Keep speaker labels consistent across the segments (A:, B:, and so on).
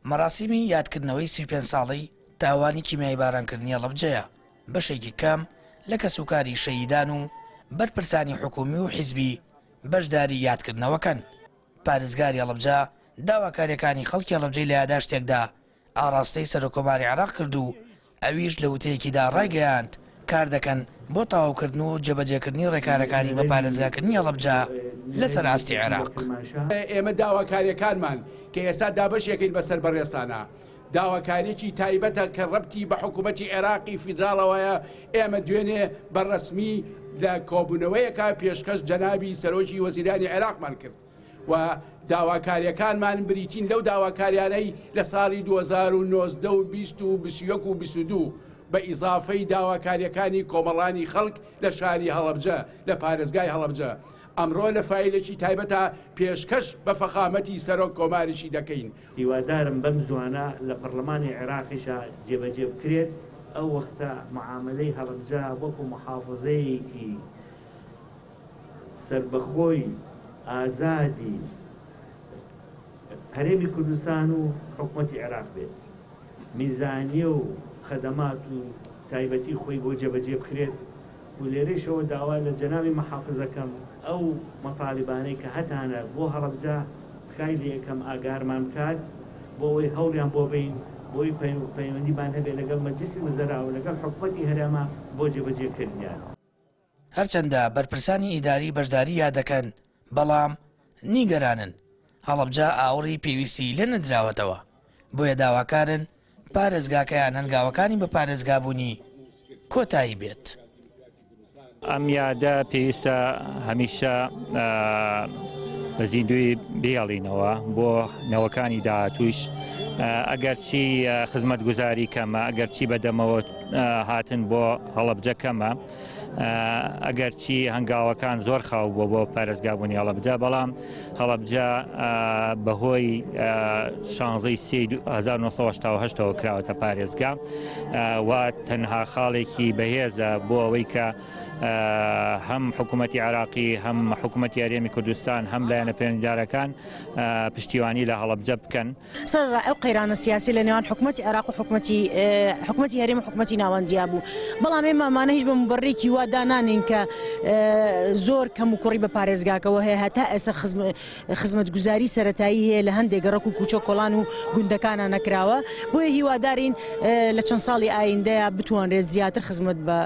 A: مەراسیمی یادکردنەوەی 35 ساڵەی تاوانی کیمیاییبارانکردنی هەڵەبجەیە، بەشێکی کەم لە کەسوکاری شەهیدان و بەرپرسانی حکومی و حیزبی بەشداری یادکردنەوەکەن. پارێزگاری هەڵەبجە داواکارییەکانی خەڵکی هەڵەبجەی لە یاداشتێکدا ئاڕاستەی سەرۆککۆماری عێراق کرد و ئەویش لە وتەیەکیدا ڕایگەیاند، کاردەکەن بۆ تەواوکردن و جێبەجێکردنی ڕێکارەکانی بەپارێزگاکردنی هەڵەبجە لەسەر ئاستی عێراق.
B: ئێمە داواکارییەکانمان کە ئێستا دابەشیەکەین بەسەر بەڕێزتانا، داواکارییەکی تایبەتە کە ڕەبتی بە حکوومەتی عێراقی فیدراڵەوەیە، ئێمە دوێنێ بە ڕەسمی لە کۆبوونەوەیەکا پێشکەش جەنابی سەرۆکی وەزیرانی عێراقمان کرد و داواکارییەکانمان بریتین لەو داواکاریانەی لە ساڵی 2019 و 20 و 21 و 22 بە ئیزافەی داواکارییەکانی کۆمەڵانی خەڵک لە شاری هەڵەبجە لە پارێزگای هەڵەبجە ئەمڕۆ لە فایلێکی تایبەتا پێشکەش بە فەخامەتی سەرۆک کۆماریشی دەکەین.
C: هیوادارم بەم زوانە لە پەڕلەمانی عێراقیشا جێبەجێ بکرێت، ئەو وەختە معامەلەی هەڵەبجە وەکو موحافزەیەکی سەربەخۆی ئازادی هەرێمی کوردستان و حکومەتی عێراق بێت، میزانیە و خەدەمات و تایبەتی خۆی بۆ جێبەجێ بکرێت و لێرەیشەوە داوا لە جەنابی محافز ئەکەم ئەو مەتالیبانەی کە هەتانە بۆ هەڵەبجە تکای لێ ئەکەم ئاگارمان بکات بۆ ئەوەی هەوڵیان بۆ بەین بۆی پەیوەندیمان هەبێت لەگەڵ مەجلیسی وزەرا و لەگەڵ حکومەتی هەرێما بۆ جێبەجێ کردنیان.
A: هەرچەندە بەرپرسانی ئیداری بەشداری یادەکەن، بەڵام نیگەرانن هەڵەبجە ئاوڕی پێویستی لێ نەدراوەتەوە، بۆیە داواکارن پارێزگاکەیان هەنگاوەکانی بە پارێزگابوونی کۆتایی بێت.
D: ئەم یادە پێویستە هەمیشە بە زیندوی بهێڵینەوە بۆ نەوەکانی داهاتووش ئەگەرچی خزمەتگوزاری کەمە ئەگەرچی بەدەمەوە هاتن بۆ هەڵەبجە کەمە ئەگەرچی هەنگاوەکان زۆر خاو بووە بۆ پارێزگابوونی هەڵەبجە بەڵام هەڵەبجە بەهۆی شانزەی سێ 1970ەوە کراوەتە پارێزگا و تەنها خاڵێکی بەهێزە بۆ ئەوەی کە هەم حکوومەتی عراقی هەم حکوومەتی هەرێمی کوردستان هەم لایەنە پەیوەندیدارەکان پشتیوانی لە هەڵەبجە بکەن.
E: سەرەڕای ئەو قەیرانە سیاسیە لە نێوان حکومەتی عێراق و حکومەتی حکومەتی هەرێم و حکومەتی ناوەندیا بوو بەڵام ئێمە ئەمانە هیچ بە مبەرێکی وا دانانین کە زۆر کەم و کوڕی بە پارێزگاکەوە هەیە هەتا ئێستا خزمەتگوزاری سەتایی هەیە لە هەندێک گەڕەک و کوچە کۆڵان و گوندەکانە نەکراوە بۆیە هیوادارین لە چەند ساڵی ئایندەیە بتوانرێت زیاتر خزمەت بە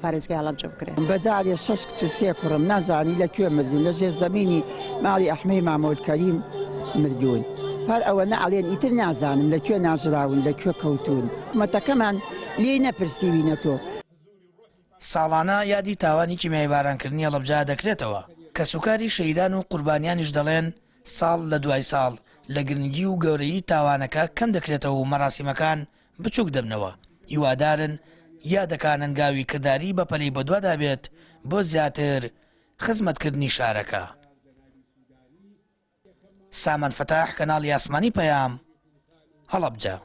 E: پارێزگای هەڵەبجە بکرێت.
F: بەجارێ شەش کچ و سێ کوڕم نازانی لە کوێ مردوون لە ژێر زەمینی ماڵی ئەحمەی مامۆل کەریم مردوون هەر ئەوەنە ئەڵێن ئیتر نازانم لە کوێ ناژراون لە کوێ کەوتوون حکومەتەکەمان لێی نەپرسیوینە تۆ.
A: ساڵانە یادی تاوانی کیمیاییبارانکردنی هەڵەبجە دەکرێتەوە، کەسوکاری شەهیدان و قوربانیانیش دەڵێن ساڵ لە دوای ساڵ لە گرنگی و گەورەیی تاوانەکە کەم دەکرێتەوە و مەراسیمەکان بچوک دەبنەوە، هیوادارن یادەکان هەنگاوی کرداری بەپەلەی بەدوادا بێت بۆ زیاتر خزمەتکردنی شارەکە. سامان فەتاح، کەناڵی ئاسمانی پەیام، هەڵەبجە.